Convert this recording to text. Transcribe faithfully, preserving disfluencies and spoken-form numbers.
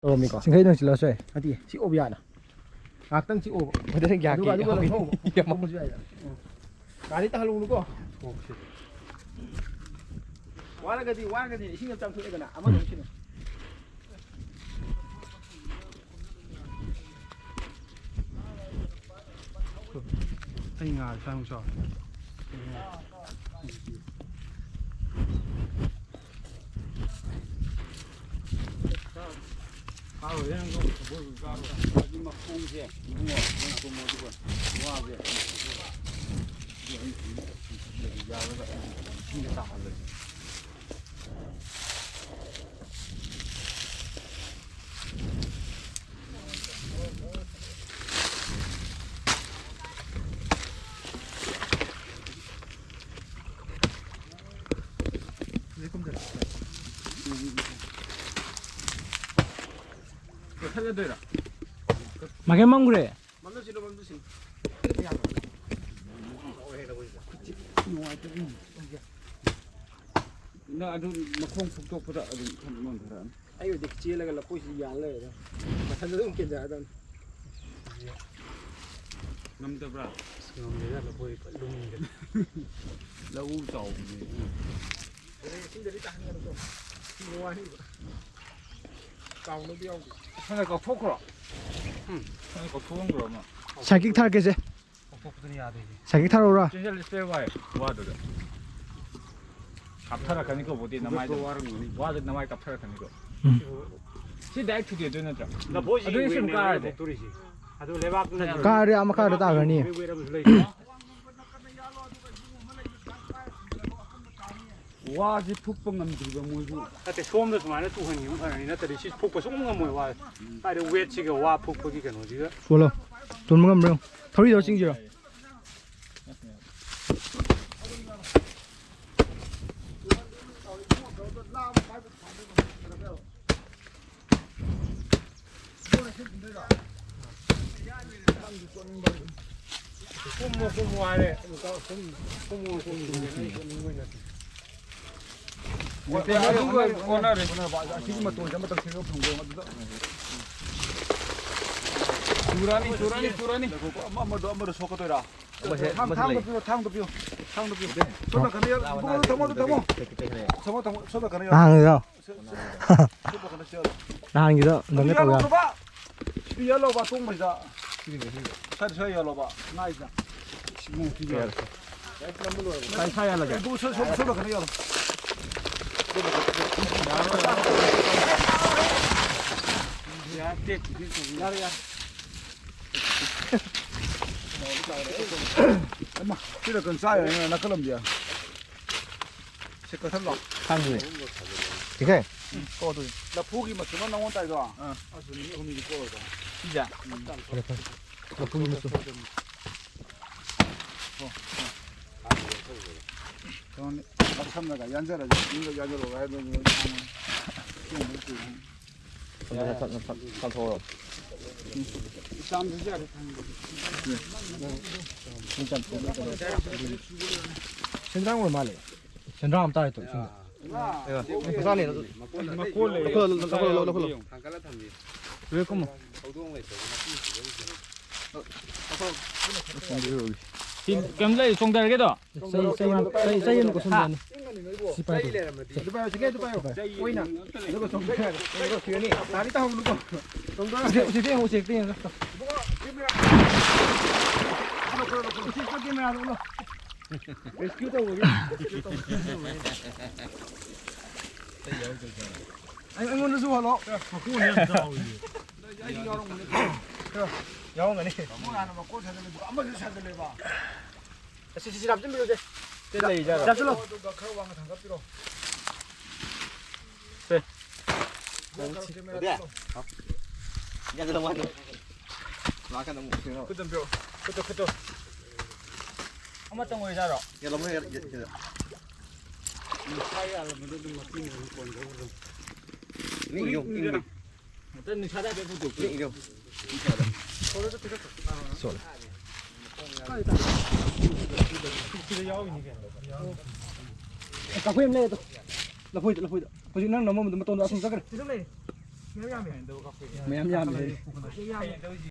ꯇꯧꯔꯝꯃꯤꯀꯣ꯫ ꯆꯤꯡꯈꯩ ꯅꯪ ꯆꯤꯜꯂꯁꯨ ꯌꯥꯏ꯫ ꯅꯠꯇꯦ, ꯁꯤ ꯑꯣꯞ ꯌꯥꯅ꯫ ꯉꯥꯏꯍꯥꯛꯇꯪ ꯁꯤ ꯑꯣꯞ꯫ ꯃꯊꯪ ꯌꯥ ꯑꯗꯨꯒ, ꯀꯦ ꯑꯗꯨꯒ ꯌꯥꯎꯒꯦ꯫ ꯂꯧꯊꯧꯕ꯫ ꯌꯥꯝ ꯂꯧꯊꯧꯕꯁꯨ ꯌꯥꯏꯗꯅ꯫ ꯎꯝ꯫ ꯒꯥꯔꯤ ꯇꯥꯍꯜꯂꯨꯅꯨꯀꯣ꯫ ꯋꯥꯔꯒꯗꯤ, ꯋꯥꯔꯒꯗꯤ ꯏꯁꯤꯡ ꯑꯃ ꯆꯥꯝꯊꯣꯛꯑꯦꯗꯅ, ꯑꯃꯗ ꯑꯃꯨꯛ ꯁꯤꯟꯅ꯫ ꯑꯩ ꯉꯥ ꯁ꯭ꯋꯥꯏꯃꯨꯛ ꯆꯥꯎꯔꯦ꯫ ꯐꯥꯔꯣꯏꯗ ꯅꯪꯁꯨ꯫ ꯃꯈꯣꯡꯁꯦ ꯏꯕꯨꯡꯉꯣ, ꯅꯪ ꯇꯨꯝꯃꯣ ꯑꯗꯨꯒ ꯋꯥꯁꯦ ꯌꯥꯔꯒ ꯏꯁꯤꯡꯗ ꯇꯥꯍꯜꯂꯒꯦ꯫ ꯃꯥꯏꯀꯩ ꯃꯝꯈ꯭ꯔꯦ꯫ ꯅꯪ ꯑꯗꯨ ꯃꯈꯣꯡ ꯐꯨꯛꯇꯣꯛꯄꯗ ꯑꯗꯨꯝ ꯃꯝꯊꯔꯛꯑꯅꯤ꯫ ꯑꯩ ꯍꯧꯖꯤꯛ ꯆꯦꯜꯂꯒ ꯂꯐꯣꯏꯁꯤ ꯌꯥꯜ ꯂꯩꯔꯦ꯫ ꯃꯊꯟꯗ ꯑꯗꯨꯝ ꯀꯦꯟꯖꯔꯛꯑꯗꯕꯅꯤ꯫ ꯉꯝꯗꯕ꯭ꯔꯥ? ꯑꯁ, ꯉꯝꯗꯦꯗ, ꯂꯐꯣꯏ ꯐꯖ ꯂꯨꯝꯃꯤꯗ꯫ ꯂꯧ ꯆꯥꯎꯕꯅꯦ꯫ ꯏꯁꯤꯡꯗꯗꯤ ꯇꯥꯍꯟꯒꯅꯨꯀꯣ꯫ ꯏꯁꯤꯡ ꯋꯥꯅꯤꯕ꯫ ꯀꯥꯎꯅꯕ ꯌꯥꯎꯗꯦ꯫ ꯁꯣꯝꯗ ꯀꯥꯎꯊꯣꯛꯈ꯭ꯔꯣ꯫ ꯎꯝ꯫ ꯁꯣꯝꯗ ꯀꯥꯎꯊꯣꯛꯑꯝꯈ꯭ꯔꯣ ꯑꯃ꯫ ꯁꯥꯏꯀꯤꯛ ꯊꯥꯔꯛꯀꯦꯁꯦ꯫ ꯂꯧꯊꯣꯛꯄꯗꯨꯅ ꯌꯥꯗꯣꯏꯁꯦ꯫ ꯁꯥꯏꯀꯤꯛ ꯊꯥꯔꯛꯎꯔꯥ? ꯆꯦꯟꯁꯤꯜꯂꯁꯦ ꯋꯥꯏ, ꯋꯥꯗꯨꯗ꯫ ꯀꯥꯞꯊꯔꯛꯀꯅꯤꯀꯣ, ꯕꯣꯗꯤ ꯅꯃꯥꯏꯗ꯫ ꯋꯥꯔꯝꯒꯅꯤ꯫ ꯋꯥꯗ ꯅꯃꯥꯏ ꯀꯥꯞꯊꯔꯛꯀꯅꯤꯀꯣ꯫ ꯎꯝ꯫ ꯁꯤ ꯗꯥꯏꯔꯦꯛ ꯊꯨꯗꯦꯛꯇꯣꯏ ꯅꯠꯇ꯭ꯔꯥ? ꯂꯐꯣꯏꯁꯤ ꯑꯗꯨ ꯁꯨꯝ ꯋꯦꯠꯅꯦꯕ ꯀꯥꯔꯗꯤ꯫ ꯂꯧꯊꯣꯛꯇꯣꯔꯤꯁꯦ꯫ ꯑꯗꯨ ꯂꯩꯕꯥꯛꯇꯨꯅ ꯀꯥꯔꯗꯤ ꯑꯥ ꯃꯈꯥꯗ ꯇꯥꯈ꯭ꯔꯅꯤ꯫ ꯋꯦꯠ ꯑꯃꯁꯨ ꯂꯩꯇ꯭ꯔꯣ? ꯋꯥꯁꯦ ꯐꯨꯛꯄ ꯉꯝꯗ꯭ꯔꯤꯕ ꯃꯣꯏꯁꯨ꯫ ꯅꯠꯇꯦ, ꯁꯣꯝꯗ ꯁꯨꯃꯥꯏꯅ ꯇꯨꯍꯟꯈꯤꯕ ꯐꯔꯅꯤ, ꯅꯠꯇ꯭ꯔꯗꯤ ꯁꯤ ꯐꯨꯛꯄ ꯁꯨꯡꯉꯝ ꯉꯝꯃꯣꯏ, ꯋꯥ꯫ ꯀꯥꯏꯗꯩ ꯋꯦꯠꯁꯤꯒ ꯋꯥ ꯐꯨꯛꯄꯒꯤ ꯀꯩꯅꯣꯁꯤꯒ꯫ ꯁꯣꯜꯂꯣ꯫ ꯇꯨꯟꯕ ꯉꯝꯕ꯭ꯔꯥ ꯌꯦꯡꯉꯨ꯫ ꯊꯧꯔꯤꯗꯣ ꯆꯤꯡꯁꯤꯔꯣ? ꯀꯨꯝꯃꯣ, ꯀꯨꯝꯃꯣ ꯍꯥꯏꯔꯦ꯫ ꯀꯨꯝꯃꯣ, ꯀꯨꯝꯃꯣ꯫ ꯑꯗꯨꯒ ꯑꯣꯟꯅꯔꯦ꯫ ꯑꯣꯟꯅꯔꯕ, ꯑꯁꯤꯒꯤ ꯃꯇꯣꯟꯁꯦ ꯑꯃꯇꯪ ꯁꯦꯝꯗꯣꯛ ꯊꯝꯒꯦ, ꯑꯗꯨꯗ꯫ ꯆꯨꯔꯅꯤ, ꯆꯨꯔꯅꯤ, ꯆꯨꯔꯅꯤ꯫ ꯑꯃ-, ꯑꯃꯗꯣ, ꯑꯃꯗꯣ ꯁꯣꯛꯀꯗꯣꯏꯔꯥ? ꯑꯃ ꯍꯦꯛ, ꯊꯥꯡ-, ꯑꯃꯁꯨ ꯊꯥꯡꯗꯣ ꯂꯩ꯫ ꯄꯤꯌꯣ, ꯊꯥꯡꯗꯣ ꯄꯤꯌꯣ, ꯊꯥꯡꯗꯣ ꯄꯤꯌꯣ꯫ ꯁꯣꯝ ꯅꯥꯀꯟꯗ ꯌꯥꯎ-, ꯏꯕꯨꯡꯉꯣ, ꯊꯝꯃꯣ, ꯑꯗꯨ ꯊꯝꯃꯣ꯫ ꯊꯝꯃꯣ, ꯊꯝꯃꯣ, ꯁꯣꯝ ꯅꯥꯀꯟꯗ ꯌꯥꯎ-, ꯅꯍꯥꯟꯒꯤꯗꯣ꯫ ꯁꯣꯝ ꯅꯥꯀꯟꯗ ꯌꯥꯎ-, ꯅꯍꯥꯟꯒꯤꯗꯣ ꯑꯗꯨ ꯑꯗꯨꯝ ꯇꯧ ꯌꯥ-, ꯌꯥꯜꯂꯣꯕ꯫ ꯁꯤꯗꯤ ꯌꯥꯜꯂꯣꯕ, ꯇꯣꯡꯕꯁꯤꯗ꯫ ꯁ꯭ꯋꯥꯏꯗ, ꯁ꯭ꯋꯥꯏꯗ ꯌꯥꯜꯂꯣꯕ, ꯉꯥꯏꯁꯤꯗ꯫ ꯁꯥꯏ, ꯁꯥꯏ ꯌꯥꯜꯂꯒꯦ꯫ ꯏꯕꯨꯡꯉꯣ, ꯁꯣꯝ, ꯁꯣꯝ ꯅꯥꯀꯟꯗ ꯌꯥꯜꯂꯣ꯫ ꯌꯥꯔꯦ, ꯌꯥꯔꯦ꯫ ꯍꯩꯃꯥ, ꯁꯤꯗ ꯀꯩꯅꯣ ꯆꯥ ꯌꯥꯏꯅꯦ, ꯅꯥꯀꯜꯂꯝꯗꯤ꯫ ꯁꯤ ꯀꯛꯊꯠꯂꯣ꯫ ꯈꯪꯗꯦ꯫ ꯁꯤꯈꯩ? ꯎꯝ, ꯀꯣꯛ ꯑꯗꯨꯗꯤ꯫ ꯂꯐꯨꯒꯤ ꯃꯆꯨꯝ ꯑꯃ ꯅꯉꯣꯟ ꯇꯥꯏꯗꯣ? ꯑꯥ꯫ ꯑꯁ, ꯅꯨꯃꯤꯠ ꯍꯨꯝꯅꯤꯗꯤ ꯀꯣꯛꯑꯣꯏꯗ꯫ ꯁꯤꯁꯦ? ꯎꯝ꯫ ꯐꯔꯦ, ꯐꯔꯦ꯫ ꯂꯐꯨꯒꯤ ꯃꯆꯨꯝ꯫ ꯀꯩꯅꯣꯅꯤ, ꯁꯝꯅꯒ ꯌꯥꯟꯖꯔꯁꯦ, ꯌꯨꯝꯗ ꯌꯥꯟꯖꯔꯛꯑꯣ ꯍꯥꯏꯕꯗꯨꯅꯤ꯫ ꯁꯠ, ꯁꯠ, ꯁꯠ, ꯁꯠ ꯆꯥꯝꯊꯣꯛꯑꯣ꯫ ꯆꯥꯝꯗ꯭ꯔꯁꯨ ꯌꯥꯔꯦ, ꯊꯝꯃꯦ꯫ ꯁꯦꯟꯗ꯭ꯔꯥꯡ ꯑꯣꯏ ꯃꯥꯜꯂꯦ꯫ ꯁꯦꯟꯗ꯭ꯔꯥꯡ ꯑꯃ ꯇꯥꯔꯦ ꯇꯨ ꯏꯁꯤꯡꯗ꯫ ꯃꯆꯥꯅꯦ꯫ ꯃꯀꯣꯜ ꯂꯩ꯫ ꯂꯧꯈꯠꯂꯣ, ꯂꯧꯈꯠꯂꯣ, ꯂꯧꯈꯠꯂꯣ꯫ ꯊꯥꯡꯒꯠꯂ ꯊꯝꯕꯤ꯫ ꯂꯣꯏ ꯀꯨꯝꯃꯣ꯫ ꯍꯧꯗꯣꯡ ꯂꯩꯇ꯭ꯔꯗꯤ ꯃꯄꯤ ꯁꯤꯗꯣꯏꯁꯦ꯫ ꯁꯤ ꯀꯩꯝ ꯂꯩ, ꯆꯣꯡꯊꯔꯒꯦꯗꯣ? ꯆꯩ, ꯆꯩ, ꯆꯩ, ꯆꯩ ꯑꯃ ꯀꯣꯠꯁꯟꯕꯤꯔꯅꯤ꯫ ꯁꯤ ꯄꯥꯏ꯫ ꯑꯗꯨ ꯄꯥꯏꯌꯣ, ꯆꯤꯡꯈꯩ ꯑꯗꯨ ꯄꯥꯏꯌꯣ꯫ ꯑꯣꯏꯅ꯫ ꯑꯗꯨꯒ ꯆꯣꯡꯊꯔꯒ ꯆꯤꯡꯈꯩ ꯀꯣꯠꯁꯤꯔꯅꯤ꯫ ꯇꯥꯗꯤ ꯇꯥꯍꯧꯅꯨꯀꯣ꯫ ꯆꯣꯡꯊꯔꯒ꯫ ꯎꯆꯦꯛꯇ ꯌꯦꯡꯉꯣ, ꯎꯆꯦꯛꯇ ꯌꯦꯡꯉꯣ꯫ ꯎꯆꯦꯛꯇ ꯀꯦꯃꯦꯔꯥꯗ ꯎꯠꯂꯣ꯫ ꯔꯦꯁꯀ꯭ꯌꯨ ꯇꯧꯕꯒꯤ꯫ ꯑꯩ, ꯑꯩꯉꯣꯟꯗꯁꯨ ꯍꯜꯂꯣ꯫ ꯃꯀꯣꯟ ꯌꯥꯝ ꯆꯥꯎꯏ꯫ ꯑꯩꯁꯨ ꯌꯥꯎꯔꯝꯒꯅꯤ꯫ ꯌꯥꯎꯔꯝꯒꯅꯤ꯫ ꯃꯣꯏ ꯍꯥꯟꯅ ꯃꯀꯣꯟ ꯁꯥꯖꯜꯂꯦ, ꯑꯗꯨꯒ ꯑꯃꯁꯨ ꯁꯥꯖꯜꯂꯦꯕ꯫ ꯑꯁꯤ, ꯁꯤ, ꯁꯤ ꯍꯥꯞꯆꯤꯟꯕꯤꯔꯨꯁꯦ꯫ ꯁꯤ ꯂꯩ ꯖꯥꯠꯂꯣ? ꯍꯥꯞꯆꯤꯜꯂꯣ꯫ ꯑꯗꯨꯒ ꯈꯔ ꯋꯥꯡꯅ ꯊꯥꯡꯒꯠꯄꯤꯔꯣ꯫ ꯁꯦ꯫ ꯀꯦꯃꯦꯔꯥ ꯑꯗꯨꯗꯤ? ꯆꯠꯂꯣ꯫ ꯌꯥꯗꯦ, ꯂꯧ ꯃꯥꯗꯤ꯫ ꯂꯥꯛꯀꯥꯟꯗ ꯑꯃꯨꯛ ꯀꯩꯅꯣ꯫ ꯈꯨꯠꯇ ꯄꯤꯔꯣ꯫ ꯈꯨꯠꯇ, ꯈꯨꯠꯇ꯫ ꯑꯃꯇꯪ ꯑꯣꯏꯖꯥꯠꯂꯣ? ꯌꯥꯜꯂꯝꯃꯣ, ꯌꯥꯜ-, ꯌꯥꯜ-, ꯌꯥꯜ-, ꯅꯨꯡꯁꯥ ꯌꯥꯜꯂꯝꯕꯗꯣ ꯑꯗꯨꯝ ꯃꯄꯤꯅ ꯑꯗꯨꯝ ꯀꯣꯟꯖꯈ꯭ꯔꯦ꯫ ꯃꯤ ꯌꯣꯝ ꯏꯪꯕ꯫ ꯅꯠꯇꯦ, ꯅꯨꯡꯁꯥꯗ ꯍꯥꯏꯐꯦꯠ ꯐꯧꯗꯣꯛꯄꯤꯌꯨ꯫ ꯃꯤ ꯌꯣꯝ꯫ ꯁꯣꯜꯂꯦ꯫ ꯁꯤꯗ ꯌꯥꯎꯔꯤꯅꯤ ꯀꯩꯅꯣ꯫ ꯑꯦ, ꯀꯥꯐꯩ ꯑꯃ ꯂꯩ ꯑꯗꯣ꯫ ꯂꯐꯣꯏꯗ, ꯂꯐꯣꯏꯗ꯫ ꯍꯧꯖꯤꯛ ꯅꯪ ꯅꯝꯃꯝꯕꯗꯣ ꯃꯇꯣꯟꯗꯣ ꯑꯁꯨꯝ ꯆꯠꯈ꯭ꯔꯦ꯫ ꯃꯌꯥꯝ ꯌꯥꯝꯃꯦ꯫